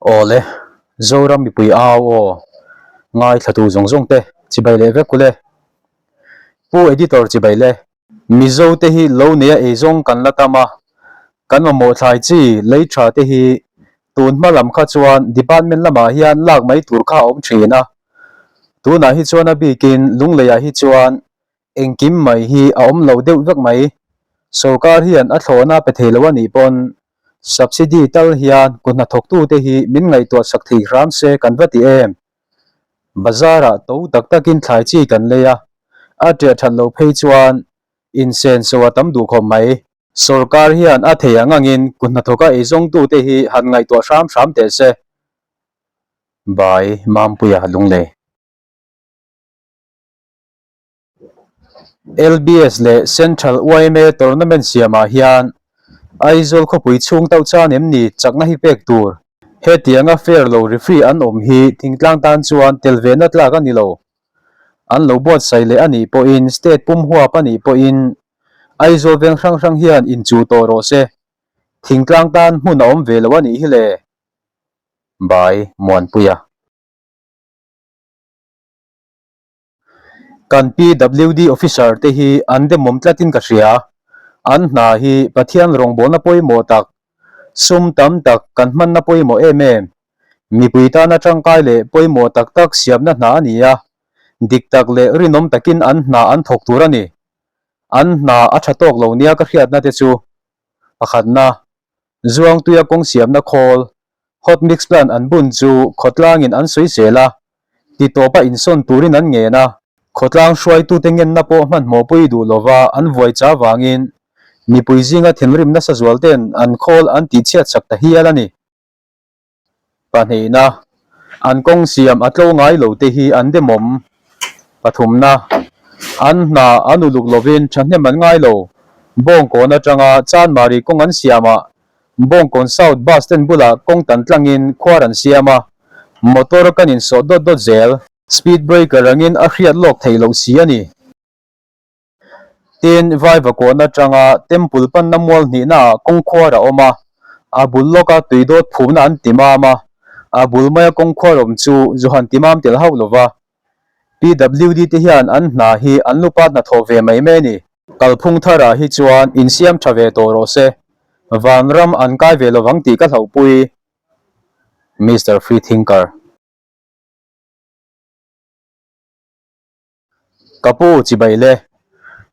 Awle, Zoram mipui au aw, ngaithlatu zawng zawng te chibai leh vek ule. Pu Editor chibai le. Mizo te hi lo neia eizawng kan la tam a, kan mamawh thlai chi lei tha te hi tun hma lam kha chuan department lamah hian lak mai tur kha a awm thin a. Tunah hi chuan a bikin Lungleiah hi chuan Engkim mai hi a awm lo deuh vek mai. Sorkar hian a thlawhna pe thei lo a nih pawn subsidy tal hian kut hnathawktute hi min ngaihtuah sak thei hram se kan va ti em? Bazar ah to tak takin thlai chi kan lei a, a ṭiah ṭhat loh phei chuan insenso a tam duh khawp mai. Sorkar hian a thei ang angin kut hnathawka eizawngtute hi han ngaihtuah hram hram teh se. By Mampuia Lunglei. LBS leh Central yma tournament siamah hian Aizawl khawpui chhung tauh chan em ni chakna hi pek tur? Hetianga fair lo referee an awm hi thingtlang tan chuan tel ve na tlak a ni lo. An lo buatsaih leh a nih pawhin state pum huap a nih pawhin Aizawl veng hrang hrang hian inchuh tawh rawh se. Thingtlang tan hmun a awm ve lo a nih hi le. By Muanpuia. Kan PWD officer te hi an demawm tlatin ka hria. An hna hi Pathian rawngbawlna pawimawh tak, sum tam tak kan hmanna pawimawh em em, mipui tana tangkai leh pawimawh tak tak siamna hna a ni a, dik tak leh rinawm takin an hna an thawk tur a ni. An hna a tha tawk lo nia ka hriatna te chu pakhatna, Zuangtuia kawng siamna khawl, hot mix plant an bun chu khawtlangin an sawi zel a, titawpa insawn turin an ngen a. Khawtlang hruaitute ngenna pawh hmanhmawhpui duh lova an vuai cha vangin mipui zinga thinrim nasa zual ten an khawl an tihchhiat sak ta hial a ni. Pahnihna, an kawng siam a tlo ngai lo te hi an demawm. Pathumna, an hna an uluk lovin thahnem an ngai lo. Bawngkawn atanga Chanmari kawng an siamah Bawngkawn South bus stand bulah kawng tan tlangin khuar an siam a, motor kan insawh dawt dawt zel. Speed breaker angin a hriat lawk theih loh si a ni. Tin, Vaivakawn atanga Temple panna mual hnihnaah kawngkhuar a awm a, a bul lawka tuidawt phumna an ti mam a, a bul maia kawngkhuar awm chu zu han ti mam tel hauh lo va. PWD te hian an hna hi an lupa hnathawh ve mai mai a ni. Kalphung tharah hi chuan insiam tha ve tawh rawh se, vanram an kai ve lovang tih ka hlauhpui. Mister Freethinker. Ka pu chibai le.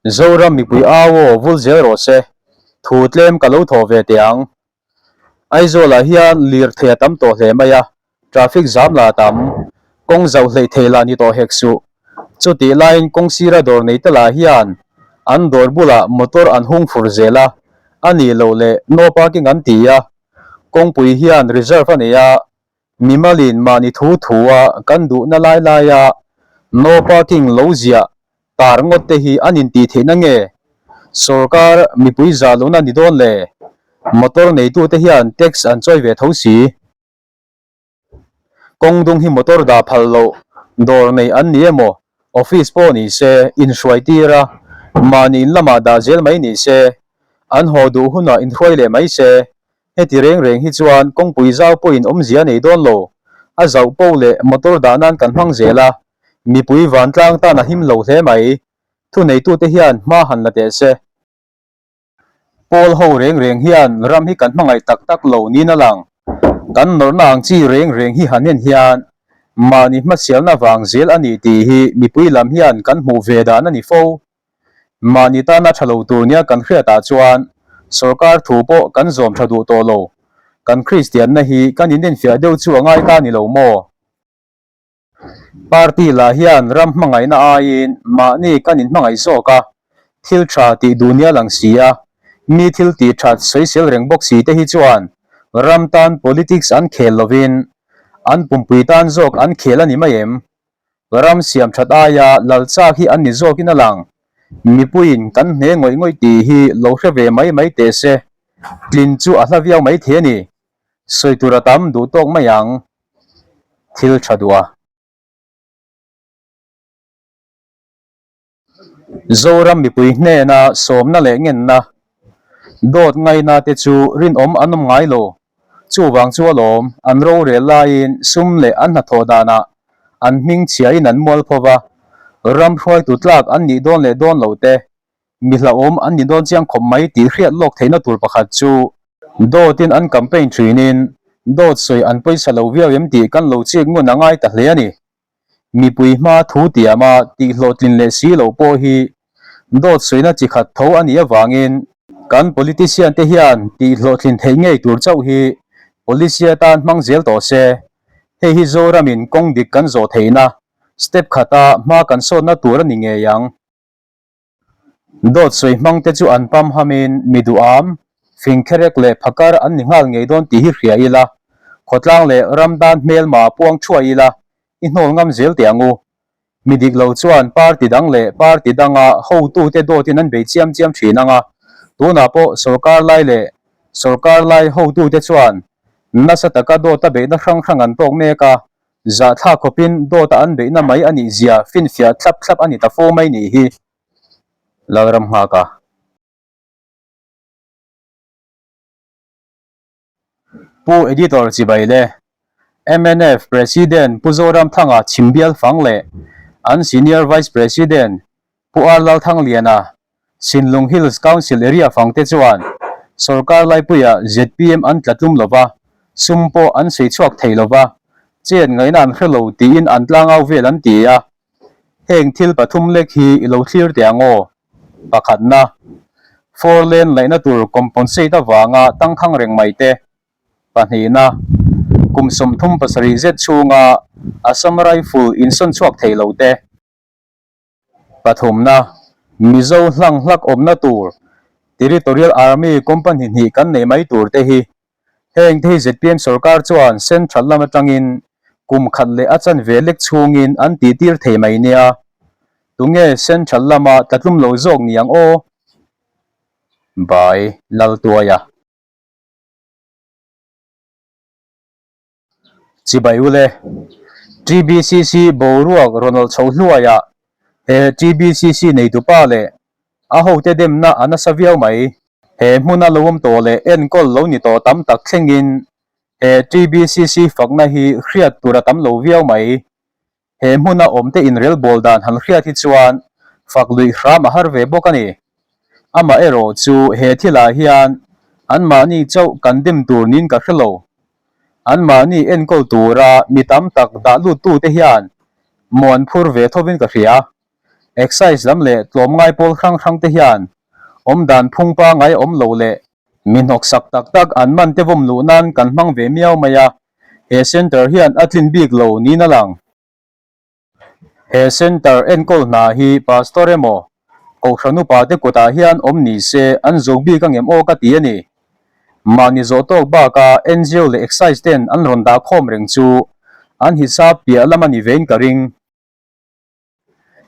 Zoram mipui au aw vul zel rawh se. Thu tlem ka lo thawh ve teh ang. Aizawl ah hian lirthei a tam tawh hle mai a, traffic zam lah a tam. Kawng zauh hleih thei lah ni tawh hek suh. Chutih laiin kawng sira dawr nei te lah hian an dawr bulah motor an hung fur zel a, a nih loh leh no parking an ti a. Kawngpui hian reserve a nei a, Mimalin mahni thu thu a kan duhna lai laia no parking lo ziah tar ngawt te hi an intih theihna nge? Sorkar mipui zah lohna ni dawn le? Motor neitute hian tax an chawi ve tho si. Kawng dung hi motor dah phal loh dawr nei an ni emaw office pawh ni se inhruai tir a, mahni in lamah dah zel mai ni se, an haw duh hunah inhruai leh mai se, Heti reng reng hi chuan kawngpui zau pawhin awmzia nei dawn lo, a zauh poh leh motor dah nan kan hmang zel a, mipui vantlang tan a him lo hle mai. Thuneitute hian hma han la teh se. Pawl ho reng reng hian ram hi kan hmangaih tak tak lo niin a lang. Kan nawrhna ang chi reng reng hi han en hian mahni hmasialna vang zel a ni tih hi mipui lam hian kan hmuh ve dan a ni fo. Mahni tana tha lo tur nia kan hriatah chuan sorkar thu pawh kan zawm tha duh tawh lo. Kan Kristianna hi kan inenfiah deuh chu a ngai ta ni lo maw? Party lah hian ram hmangaihna aiin mahni kan inhmangaih zawk a, thil tha tih duh nia lang si a, mi thil tih that sawisel reng bawk si te hi chuan ram tan politics an khel lovin an pumpui tan zawk an khel a ni mai em? Ram siam that aia lal chak hi an ni zawkin a lang. Mipuiin kan hne ngawih ngawih tih hi lo hre ve mai mai teh se, tlin chu a hla viau mai thei a ni. Sawi tur a tam duh tawk mai ang. Thil tha duh a. Zoram mipui hnena sawmna leh ngenna dawt ngaina te chu rinawm an awm ngai lo. Chuvang chu alawm, an rorel laiin sum leh an hnathawh danah an hming chhiain an mual pho va, ram hruaitu tlak an nih dawn leh dawn lo te, mi hlauhawm an ni dawn chiang khawp mai tih hriat lawk theihna tur pakhat chu dawtin an campaign thinin dawt sawi an pawisa lo viau em tih kan lo chik ngun a ngai ta hle a ni. Mipui hma thu tiama tih hlawhtlin leh si loh pawh hi dawt sawina chi khat tho a nih avangin kan politician te hian tih hlawhtlin theih ngei tur chauh hi policy atan hmang zel tawh se. Hei hi Zoramin kawng dik kan zawh theihna step khata hma kan sawnna tur a ni ngei ang. Dawt sawi hmang te chu an pam hamin mi duham, fingkherek leh phakar an ni nghal ngei dawn tih hi hria ila, khawtlang leh ram dan hmelma puang thuai ila i hnawl ngam zel teh ang u. Mi dik lo chuan party dang leh party danga hotute dawtin an bei chiam chiam thin ang a, tunah pawh sawrkar lai leh sawrkar lai hotute chuan nasa taka dawta beihna hrang hrang an tawk mek a, Zahthlak khawpin dawta an beihna mai a nih zia finfiah thlap thlap a ni ta fo mai nih hi Lalram nghaka. Pu Editor Chibai le mnf President Pu Zoramthanga Chhimbial Fang leh an Senior Vice President Pu R Lalthangliana, Sinlung Hills Council Area fangte chuan sorkar laipuiah zpm an tla tlum lova, sum pawh an sawi chhuak thei lova, chet ngaihna an hre lo tiin an tlangau vel an ti a. Heng thil pathum lek hi i lo thlir teh ang aw. Pakhatna, Four lane laihna tur compensate avanga tangkhang reng mai te. Pahnihna, kum 37 zet chhunga Assam Rifle insawn chhuak thei lo te. Pathumna, Mizo hlang hlak awmna tur Territorial Army company hnih kan nei mai tur te hi heng te hi zpm sorkar chuan central lam atangin kum khat leh a chanve lek chhungin an tihtir thei mai nia. Tunge central lama tlatlum lo zawk ni ang aw? By Laltuaia. Chibai ule, TBCC boruak rawn chho hluaiah he TBCC neitupa leh a hote demna a nasa viau mai. He hmuna lo awm tawh leh enkawl lo ni tawh tam tak thlengin he TBCC fakna hi hriat tur a tam lo viau mai. He hmuna awmte inrelbawl dan han hriat hi chuan fak luih hram a har ve bawk a ni. Amaherawh chu he thilah hian anmahni chauh kan dem tur niin ka hre lo. Anmahni enkawl tura mi tam tak dah luttute hian maw an phur ve thovin ka hria. Excise lam leh tlawmngai pawl hrang hrangte hian awmdan phung pangai awm lo leh mi hnawksak tak tak an man te vawm luh nan kan hmang ve miau mai a. He centre hian a tlin bik lo niin a lang. He centre enkawl hna hi pastor emaw Kohhran upa te kutah hian awm ni se an zo bik angem aw ka ti a ni. Mahni zawh tawk baka ngo leh excise ten an rawn dah khawm reng chu an hisap piah lam a ni vein ka ring.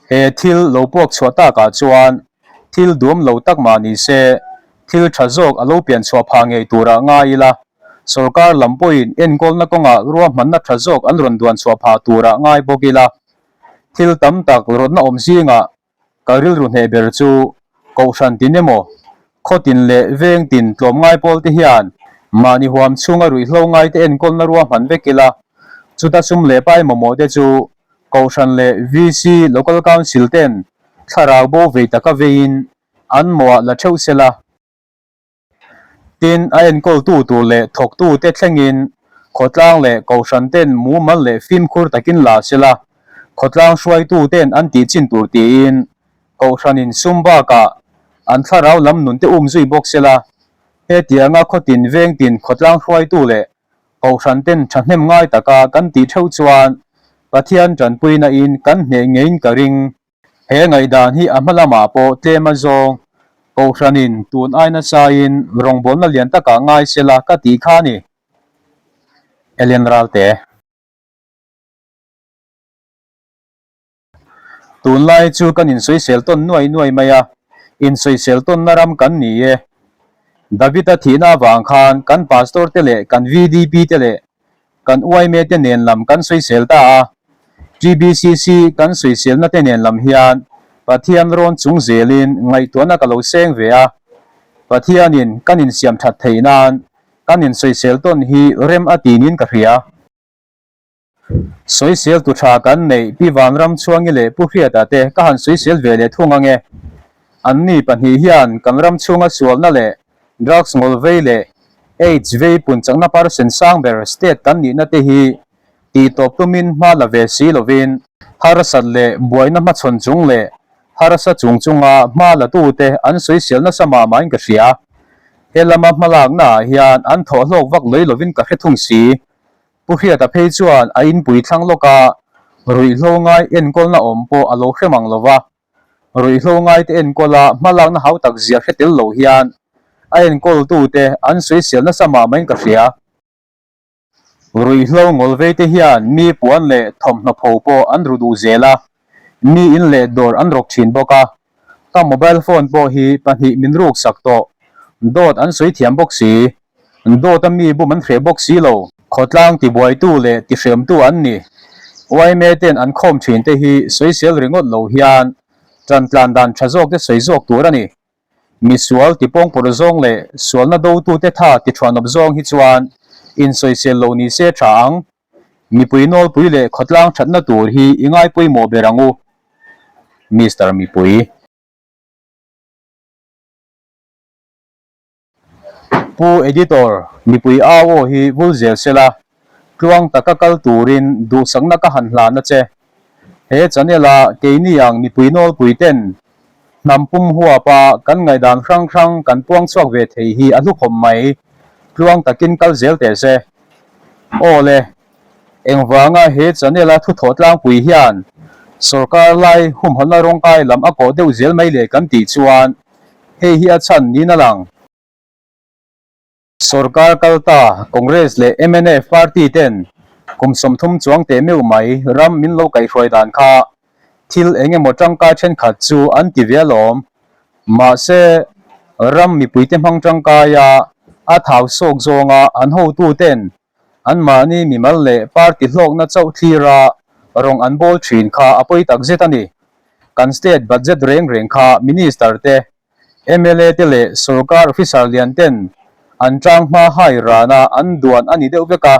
He thil lo puak chhuah takah chuan thil duam lo tak mah ni se, thil tha zawk a lo pian chhuah phah ngei turah ngai ila, sorkar lam pawhin enkawlna kawngah ruahmanna tha zawk an rawn duan chhuah phah turah ngai bawk ila. Thil tam tak rawtna awm zingah Ka rilru hneh ber chu Kohhran tin emaw, khaw tin leh veng tin tlawmngai pawl te hian mahni huam chhunga ruihhlo ngaite enkawlna ruahman vek ila, chuta sum leh pai mamawh te chu Kohhran leh VC, Local Council ten thlarau bo vei taka veiin an mawhah la theuh sela. Tin, a enkawltu tur leh thawktute thlengin khawtlang leh kohhran ten mumal leh fimkhur takin la sela, khawtlang hruaituten an tih chin tur tiin kohhranin sum bakah an thlarau lam nunte um zui bawk sela, hetianga khawtin vengtin khawtlang hruaitu leh kohhran ten thahnem ngai taka kan tih theuh chuan Pathian tanpuina in kan hneh ngeiin ka ring. He ngaihdan hi a hma lamah pawh tlem a zawng. Kohhranin tun ai nasain rawngbawlna lian takah ngai sela ka tih kha a ni. Ellen Ralte. Tunlai chu kan insawisel tawn nuai nuai mai a, insawisel tawnna ram kan ni e. David-a thihna avang khan kan pastor te leh kan VDP te leh Kan uaime te nen lam kan sawisel ta a, TBCC kan sawiselna te nen lam hian Pathian rawn chung zelin ngaihtuahna ka lo seng ve a, Pathianin kan insiam that theih nan Kan insawisel tawn hi rem a ti niin ka hria. Sawisel tu tha kan neih Pi Vanramchhuangi leh Pu Hriata te ka han sawisel ve leh thung ange. Anni pahnih hian kan ram chhunga sualna leh drugs ngawlvei leh aids vei punchakna percent sang ber state kan nihna te hi tihtawp tumin hma la ve si lovin harsat leh buaina hmachhawn chung leh harsa chung chunga hma la tute an sawisel nasa mah mahin ka hria. He lama hmalaknaah hian an thawh hlawk vak lei lovin ka hre thung si. Pu Hriata phei chuan a inpui thlang lawk a, ruihhlo ngai enkawlna awm pawh a lo hre mang lo va. Ruihhlo ngaite enkawla hmalakna hau tak zia hre tel lo hian a enkawltute an sawisel nasa mah maiin ka hria. Ruihhlo ngawlvei te hian mi puan leh thawmhnaw pho pawh an ru duh zel a, mi in leh dawr an rawk thin bawk a. Ka mobile phone pawh hi pahnih min ruk sak tawh. Dawt an sawi thiam bawk si. Dawt a mi bum an hreh bawk si lo. Khawtlang tibuaitu leh tihremtu an ni. Yma ten an khawm thin te hi sawisel ringawt lo hian tantlan dan tha zawk te sawi zawk tur a ni. Misual tipawngpawrh zawng leh sualna dotute tha tithuanawp zawng hi chuan insawisel lo ni se tha ang. Mipui nawlpui leh khawtlang thatna tur hi i ngai pawimawh ber ang u. Mister Mipui. Pu Editor, mipui au aw hi vul zel sela, tluang taka kal turin duhsakna ka han hlan a che. He channel a keini ang mipui nawlpui ten hnam pum huapa kan ngaihdan hrang hrang kan puang chhuak ve thei hi a hlukhawm mai. Tluang takin kal zel teh se. Aw le, engvanga he channel a thuthawh tlangpui hian sorkar lai humhalna rawngkai lam a kawh deuh zel mai le kan tih chuan hei hi a chhan niin a lang. Sorkar kal ta Congress leh mnf party ten kum 30 chuang teh meuh mai ram min lo kaihhruai dan kha thil eng emaw tangkai thenkhat chu an ti ve alawm. Mahse, ram mipuite hmang tangkaia a thau sawk zawnga an hotu ten anmahni mimal leh party hlawkna chauh thlira rawng an bawl thin kha a pawi takzet a ni. Kan state budget reng reng kha minister te mla te leh sorkar officer lian ten an tang hma hai rana an duan a ni deuh vek a,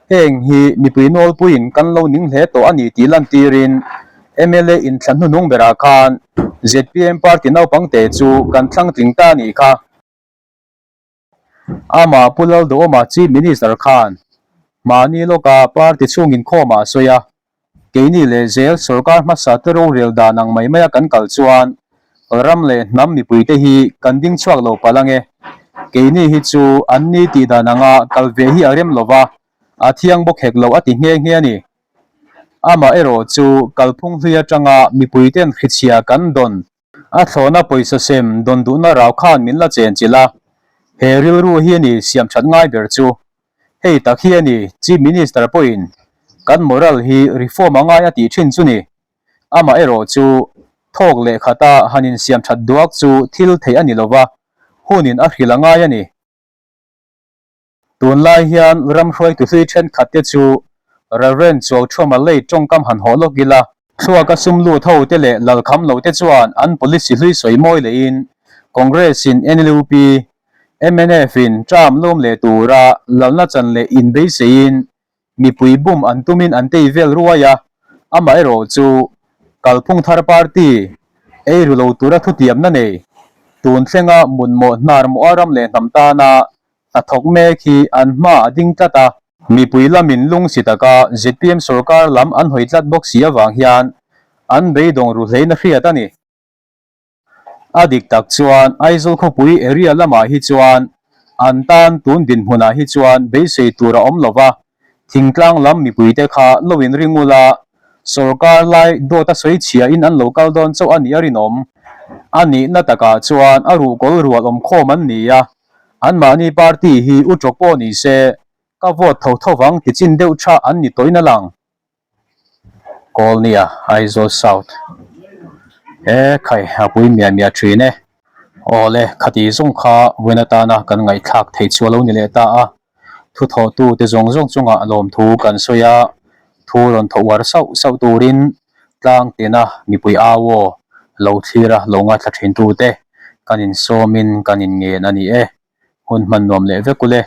heng hi mipui nawlpuiin kan lo ning hle tawh a ni tih lantirin mla inthlan hnuhnung berah khan zpm party naupang te chu kan thlang tling ta a nih kha. Amah Pu Lalduhawma Chief Minister khan mahni lawka party chhung inkhawmah a sawi a, keini leh zel sorkar hmasa te rorel dan ang mai maia kan kal chuan ram leh hnam mipuite hi kan ding chhuak lo palh ange. Keini hi chu anni tih dan anga kal ve hi a rem lova, a thiang bawk hek lo a ti nghe nghe a ni. Amah erawh chu kalphung hlui atanga mipuiten hrichhia kan dawn A thlawhna pawisa sem dawn duhna rau khan min la chen chilh a, he rilru hi a ni siam that ngai ber chu. Hei tak hi a ni Chief Minister pawhin kan moral hi reform a ngai a tih thin chu ni. Amah erawh chu thawk leh khata han insiam that duak chu thil theih a ni lova, hunin a hrilh a ngai a ni. Tunlai hian ram hruaitu hlui thenkhat te chu Rev. Chuauthuma lei tawngkam han hawh lawk ila. Thluaka sum lut ho te leh lalkham lo te chuan an policy hlui sawi mawi lehin Congress in NLUP, mnf in term lawm leh tura lalna chan leh inbeiseiin mipui bum an tumin an tei vel ruai a, amaherawh chu Kalphung Thar Party ei ru lo tura thutiamna nei tun thlenga mutmawh hnar mawha ram leh hnam tana hnathawk mek hi an hma a ding tlat a. Mipui lamin lungsi taka zpm sorkar lam an hawi tlat bawk si avang hian an beidawng ru hlein a hriat a ni. A dik tak chuan Aizawl khawpui area lamah hi chuan an tan tun dinhmunah hi chuan beisei tur a awm lo va, thingtlang lam mipuite kha lo inring ula, sorkar lai dawt a sawi chhiahin an lo kal dawn chauh a nih a rinawm. A nihna takah chuan a ruhkawl rual awmkhawm an ni a, anmahni party hi u tawk pawh ni se ka vote tho tho vang ti chin deuh tha an ni tawhin a lang. Kawlnia Aizawl South he khai a pui miah miah thin e. Awle khati zawng kha vawiin atana kan ngaihthlak thei chu a lo ni leh ta a, thu thawhtu te zawng zawng chungah lawmthu kan sawi a, thu rawn thaw uar sauh sauh turin tlang tina mipui au aw lo thlir a lo ngaithla thin tute kan insawmin kan inngen a ni e. Hun hman nuam leh vek ule.